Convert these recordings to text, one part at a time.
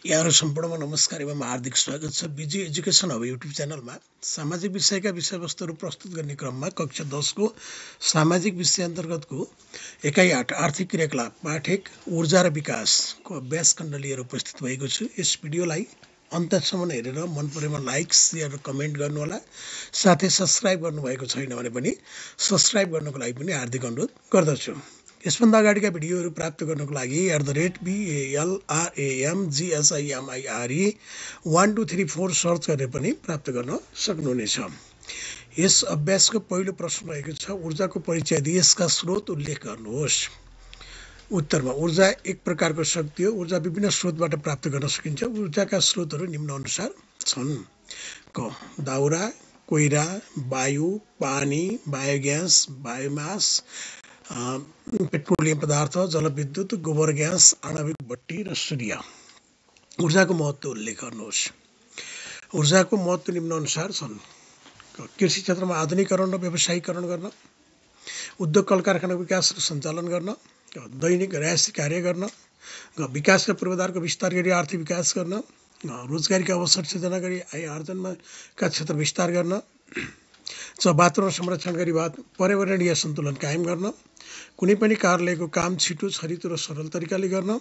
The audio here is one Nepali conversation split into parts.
यहाँहरू सम्पूर्णमा नमस्कार एवं हार्दिक स्वागत छ। बिजी एजुकेसन हब युट्युब च्यानलमा सामाजिक विषयका विषयवस्तुहरू प्रस्तुत गर्ने क्रममा कक्षा 10 को सामाजिक विषय अन्तर्गतको एकाइ 8 आर्थिक क्रियाकलाप पाठ 1 ऊर्जा र विकासको अभ्यासखण्ड लिएर उपस्थित भएको छु। यस भिडियोलाई अन्तसम्म हेरेर मन परेमा लाइक, शेयर र कमेन्ट गर्नुहोला। साथै सब्स्क्राइब गर्नुभएको छैन भने पनि सब्स्क्राइब गर्नको लागि पनि हार्दिक अनुरोध गर्दछु। यसभन्दा अगाडिका भिडियोहरू प्राप्त गर्नको लागि @BALRAMGSIMIRE1234 सर्च गरेर पनि प्राप्त गर्न सक्नुहुनेछ। यस अभ्यासको पहिलो प्रश्न रहेको छ, ऊर्जाको परिचय दिई यसका स्रोत उल्लेख गर्नुहोस्। उत्तरमा ऊर्जा एक प्रकारको शक्ति हो। ऊर्जा विभिन्न स्रोतबाट प्राप्त गर्न सकिन्छ। ऊर्जाका स्रोतहरू निम्न अनुसार छन्। क दाउरा, कोइला, वायु, पानी, बायोग्यास, बायोमास, पेट्रोलियम पदार्थ, जलविद्युत, गोबर ग्यास, आणविक भट्टी र सूर्य। ऊर्जाको महत्त्व उल्लेख गर्नुहोस्। ऊर्जाको महत्त्व निम्न अनुसार छन्। कृषि क्षेत्रमा आधुनिकीकरण र व्यवसायीकरण गर्न, उद्योग कल कारखाना विकास र सञ्चालन गर्न, दैनिक राशि कार्य गर्न, विकासका पूर्वाधारको विस्तार गरी आर्थिक विकास गर्न, रोजगारीका अवसर सृजना गरी आय आर्जनका क्षेत्र विस्तार गर्न, वातावरण संरक्षण गरी पर्यावरणीय सन्तुलन कायम गर्न, कुनै पनि कार्यालयको काम छिटो, छरितो र सरल तरिकाले गर्न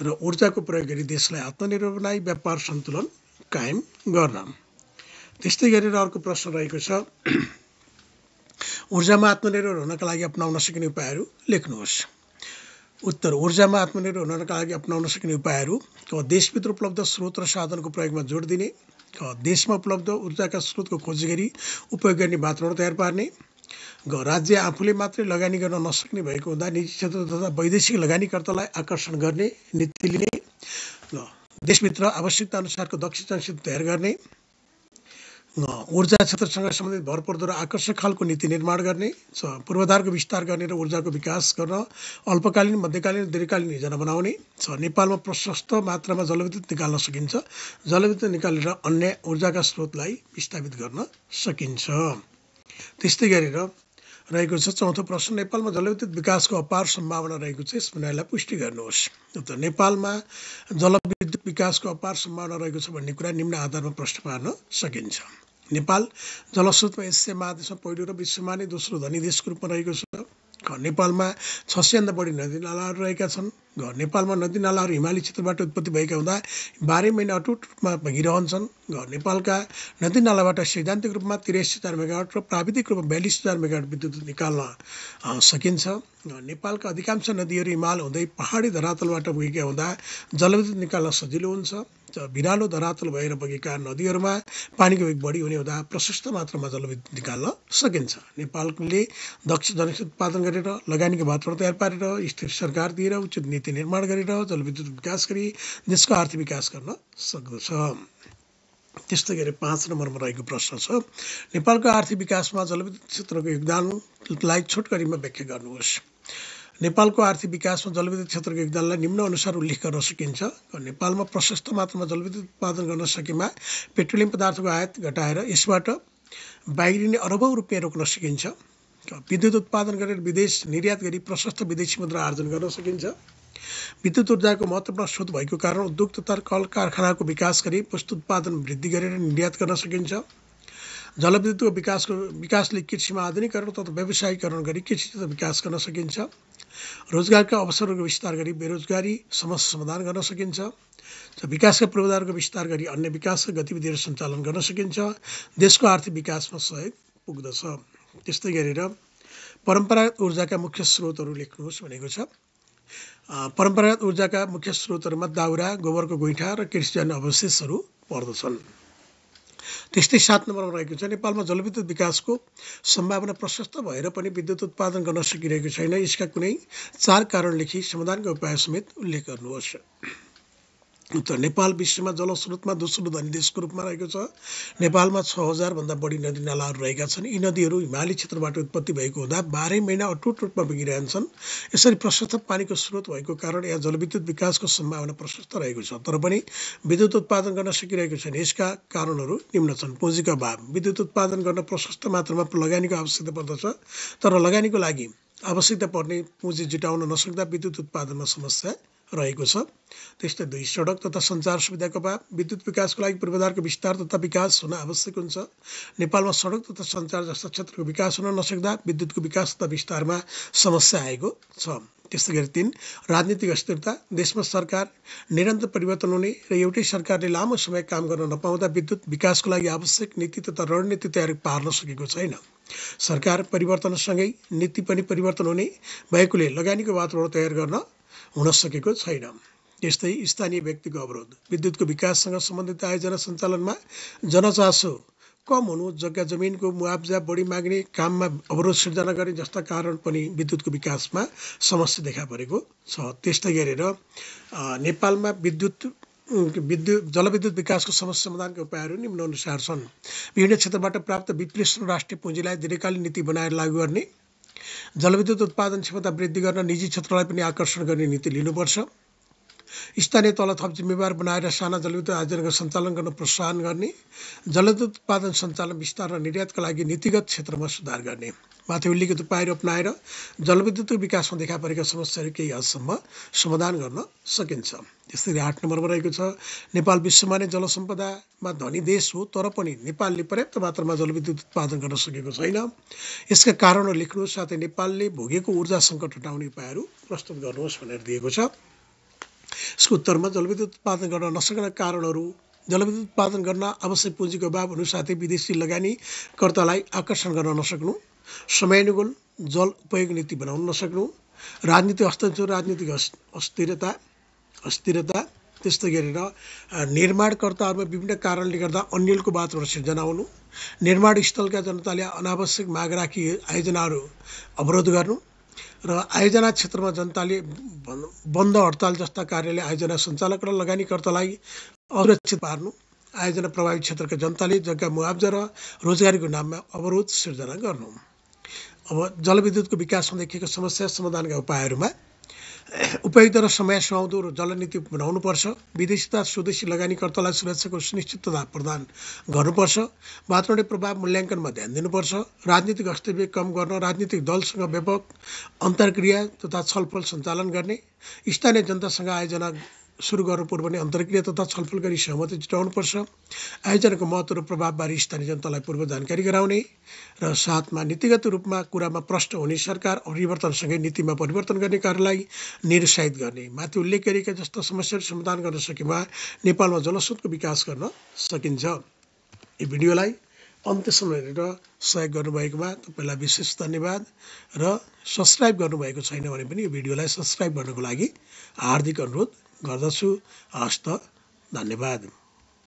र ऊर्जाको प्रयोग गरी देशलाई आत्मनिर्भर बनाई व्यापार सन्तुलन कायम गर्न। त्यस्तै गरेर अर्को प्रश्न रहेको छ, ऊर्जामा आत्मनिर्भर हुनका लागि अपनाउन सकिने उपायहरू लेख्नुहोस्। उत्तर, ऊर्जामा आत्मनिर्भर हुनका लागि अपनाउन सकिने उपायहरू देशभित्र उपलब्ध स्रोत र साधनको प्रयोगमा जोड दिने, देशमा उपलब्ध ऊर्जाका स्रोतको खोजी गरी उपयोग गर्ने वातावरण तयार पार्ने, राज्य आफूले मात्रै लगानी गर्न नसक्ने भएको हुँदा निजी क्षेत्र तथा वैदेशिक लगानीकर्तालाई आकर्षण गर्ने नीति लिने, देशभित्र आवश्यकता अनुसारको दक्ष जनशक्ति तयार गर्ने, ऊर्जा क्षेत्रसँग सम्बन्धित भरपर्दो र आकर्षक खालको नीति निर्माण गर्ने, पूर्वाधारको विस्तार गर्ने र ऊर्जाको विकास गर्न अल्पकालीन, मध्यकालीन र दीर्घकालीन योजना बनाउने। नेपालमा प्रशस्त मात्रामा जलविद्युत निकाल्न सकिन्छ। जलविद्युत निकालेर अन्य ऊर्जाका स्रोतलाई विस्थापित गर्न सकिन्छ। त्यस्तै गरेर रहेको छ चौथो प्रश्न, नेपालमा जलविद्युत विकासको अपार सम्भावना रहेको छ, यस भनाइलाई पुष्टि गर्नुहोस्। नेपालमा जलविद्युत विकासको अपार सम्भावना रहेको छ भन्ने कुरा निम्न आधारमा प्रश्न पार्न सकिन्छ। नेपाल जलस्रोतमा एसिया महादेशमा पहिलो र विश्वमा नै दोस्रो धनी देशको रूपमा रहेको छ। नेपालमा 600 भन्दा बढी नदी नालाहरू रहेका छन्। नेपालमा नदी नालाहरू हिमाली क्षेत्रबाट उत्पत्ति भएका हुँदा 12 महिना अटुट रूपमा बगिरहन्छन्। नेपालका नदी नालाबाट सैद्धान्तिक रूपमा 83,000 मेगावाट र प्राविधिक रूपमा 42,000 मेगावाट विद्युत निकाल्न सकिन्छ। नेपालका अधिकांश नदीहरू हिमाल हुँदै पहाडी धरातलबाट बगेका हुँदा जलविद्युत निकाल्न सजिलो हुन्छ। भिरालो धरातल भएर बगेका नदीहरूमा पानीको वेग बढी हुने हुँदा प्रशस्त मात्रामा जलविद्युत निकाल्न सकिन्छ। नेपालले दक्ष जनशक्ति उत्पादन गरेर, लगानीको वातावरण तयार पारेर, स्थिर सरकार दिएर, उचित नीति निर्माण गरेर जलविद्युत विकास गरी देशको आर्थिक विकास गर्न सक्दछ। त्यस्तै गरी 5 नम्बरमा रहेको प्रश्न छ, नेपालको आर्थिक विकासमा जलविद्युत क्षेत्रको योगदानलाई छोटकरीमा व्याख्या गर्नुहोस्। नेपालको आर्थिक विकासमा जलविद्युत क्षेत्रको योगदानलाई निम्न अनुसार उल्लेख गर्न सकिन्छ। नेपालमा प्रशस्त मात्रामा जलविद्युत उत्पादन गर्न सकेमा पेट्रोलियम पदार्थको आयात घटाएर यसबाट बाहिरिने अरबौं रुपियाँ रोक्न सकिन्छ। विद्युत उत्पादन गरेर विदेश निर्यात गरी प्रशस्त विदेशी मुद्रा आर्जन गर्न सकिन्छ। विद्युत ऊर्जाको महत्त्वपूर्ण स्रोत भएको कारण उद्योग तथा कल कारखानाको विकास गरी वस्तु उत्पादन वृद्धि गरेर निर्यात गर्न सकिन्छ। जलविद्युतको विकासले कृषिमा आधुनिकीकरण तथा व्यवसायीकरण गरी कृषि क्षेत्र विकास गर्न सकिन्छ। रोजगारका अवसरहरूको विस्तार गरी बेरोजगारी समस्या समाधान गर्न सकिन्छ। विकासका पूर्वाधारको विस्तार गरी अन्य विकासका गतिविधिहरू सञ्चालन गर्न सकिन्छ। देशको आर्थिक विकासमा सहयोग पुग्दछ। त्यस्तै गरेर परम्परागत ऊर्जाका मुख्य स्रोतहरू लेख्नुहोस् भनेको छ। परम्परागत ऊर्जाका मुख्य स्रोतहरूमा दाउरा, गोबरको गोइठा र कृषिजन्य अवशेषहरू पर्दछन्। त्यस्तै 7 नम्बरमा रहेको छ, नेपालमा जलविद्युत विकासको सम्भावना प्रशस्त भएर पनि विद्युत उत्पादन गर्न सकिरहेको छैन। यसका कुनै 4 कारण लेखी समाधानका उपाय समेत उल्लेख गर्नुहोस्। उत्तर, नेपाल विश्वमा जलस्रोतमा दोस्रो धनी देशको रूपमा रहेको छ। नेपालमा 6,000 भन्दा बढी नदी नालाहरू रहेका छन्। यी नदीहरू हिमाली क्षेत्रबाट उत्पत्ति भएको हुँदा 12 महिना अटुट रूपमा बगिरहन्छन्। यसरी प्रशस्त पानीको स्रोत भएको कारण यहाँ जलविद्युत विकासको सम्भावना प्रशस्त रहेको छ। तर पनि विद्युत उत्पादन गर्न सकिरहेको छैन। यसका कारणहरू निम्न छन्। पुँजीको अभाव, विद्युत उत्पादन गर्न प्रशस्त मात्रामा लगानीको आवश्यकता पर्दछ, तर लगानीको लागि आवश्यकता पर्ने पुँजी जुटाउन नसक्दा विद्युत उत्पादनमा समस्या रहेको छ। त्यस्तै 2 सडक तथा सञ्चार सुविधाको अभाव, विद्युत विकासको लागि पूर्वाधारको विस्तार तथा विकास हुन आवश्यक हुन्छ। नेपालमा सडक तथा सञ्चार जस्ता क्षेत्रको विकास हुन नसक्दा विद्युतको विकास तथा विस्तारमा समस्या आएको छ। त्यस्तै गरी 3 राजनीतिक अस्थिरता, देशमा सरकार निरन्तर परिवर्तन हुने र एउटै सरकारले लामो समय काम गर्न नपाउँदा विद्युत विकासको लागि आवश्यक नीति तथा रणनीति तयार पार्न सकेको छैन। सरकार परिवर्तनसँगै नीति पनि परिवर्तन हुने भएकोले लगानीको वातावरण तयार गर्न हुन सकेको छैन। त्यस्तै स्थानीय व्यक्तिको अवरोध, विद्युतको विकाससँग सम्बन्धित आयोजना सञ्चालनमा जनचासो कम हुनु, जग्गा जमिनको मुआब्जा बढी माग्ने, काममा अवरोध सिर्जना गर्ने जस्ता कारण पनि विद्युतको विकासमा समस्या देखा परेको छ। त्यस्तै गरेर नेपालमा जलविद्युत विकासको समस्या समाधानका उपायहरू निम्नानुसार छन्। विभिन्न क्षेत्रबाट प्राप्त विश्लेषण राष्ट्रिय पुँजीलाई दीर्घकालीन नीति बनाएर लागू गर्ने, जलविद्युत उत्पादन क्षमता वृद्धि गर्न निजी क्षेत्रलाई पनि आकर्षण गर्ने नीति लिनुपर्छ। स्थानीय तल थप जिम्मेवार बनाएर साना जलविद्युत आयोजनाको सञ्चालन गर्न प्रोत्साहन गर्ने, जलविद्युत उत्पादन सञ्चालन विस्तार र निर्यातका लागि नीतिगत क्षेत्रमा सुधार गर्ने। माथि उल्लेखित उपायहरू अपनाएर जलविद्युतको विकासमा देखा परेका समस्याहरू केही हदसम्म समाधान गर्न सकिन्छ। त्यसरी 8 नम्बरमा रहेको छ, नेपाल विश्वमा नै जलसम्पदामा धनी देश हो, तर पनि नेपालले पर्याप्त मात्रामा जलविद्युत उत्पादन गर्न सकेको छैन। यसका कारणहरू लेख्नुहोस्, साथै नेपालले भोगेको ऊर्जा सङ्कट हटाउने उपायहरू प्रस्तुत गर्नुहोस् भनेर दिएको छ। यसको उत्तरमा जलविद्युत उत्पादन गर्न नसक्ने कारणहरू, जलविद्युत उत्पादन गर्न आवश्यक पुँजीको अभाव हुनु, साथै विदेशी लगानीकर्तालाई आकर्षण गर्न नसक्नु, समयानुकूल जल उपयोग नीति बनाउन नसक्नु, राजनीतिक हस्तक्षेप, राजनीतिक अस्थिरता, त्यस्तै गरेर निर्माणकर्ताहरूमा विभिन्न कारणले गर्दा अन्यलको वातावरण सिर्जना हुनु, निर्माण स्थलका जनताले अनावश्यक माग राखी आयोजनाहरू अवरोध गर्नु र आयोजना क्षेत्रमा जनताले बन्द हडताल जस्ता कार्यले आयोजना सञ्चालक र लगानीकर्तालाई असुरक्षित पार्नु, आयोजना प्रभावित क्षेत्रका जनताले जग्गा मुआब्जा र रोजगारीको नाममा अवरोध सिर्जना गर्नु। अब जलविद्युतको विकासमा देखिएका समस्या समाधानका उपायहरूमा उपयुक्त र समय सुहाउँदो र जलनीति बनाउनुपर्छ, विदेशी तथा स्वदेशी लगानीकर्तालाई सुरक्षाको सुनिश्चितता प्रदान गर्नुपर्छ, वातावरणीय प्रभाव मूल्याङ्कनमा ध्यान दिनुपर्छ, राजनीतिक हस्तक्षेप कम गर्न, राजनीतिक दलसँग व्यापक अन्तर्क्रिया तथा छलफल सञ्चालन गर्ने, स्थानीय जनतासँग आयोजना सुरु गर्नु पूर्व नै अन्तर्क्रिया तथा छलफल गरी सहमति जुटाउनुपर्छ, आयोजनाको महत्त्व र प्रभावबारे स्थानीय जनतालाई पूर्व जानकारी गराउने र साथमा नीतिगत रूपमा कुरामा प्रष्ट हुने सरकार परिवर्तनसँगै नीतिमा परिवर्तन गर्ने कार्यलाई निरुत्साहित गर्ने। माथि उल्लेख गरिएका जस्ता समस्याहरू समाधान गर्न सकेमा नेपालमा जलस्रोतको विकास गर्न सकिन्छ। यो भिडियोलाई अन्त्यसम्म हेरेर सहयोग गर्नुभएकोमा तपाईँलाई विशेष धन्यवाद र सब्सक्राइब गर्नुभएको छैन भने पनि यो भिडियोलाई सब्सक्राइब गर्नको लागि हार्दिक अनुरोध गर्दछु। हस्त धन्यवाद।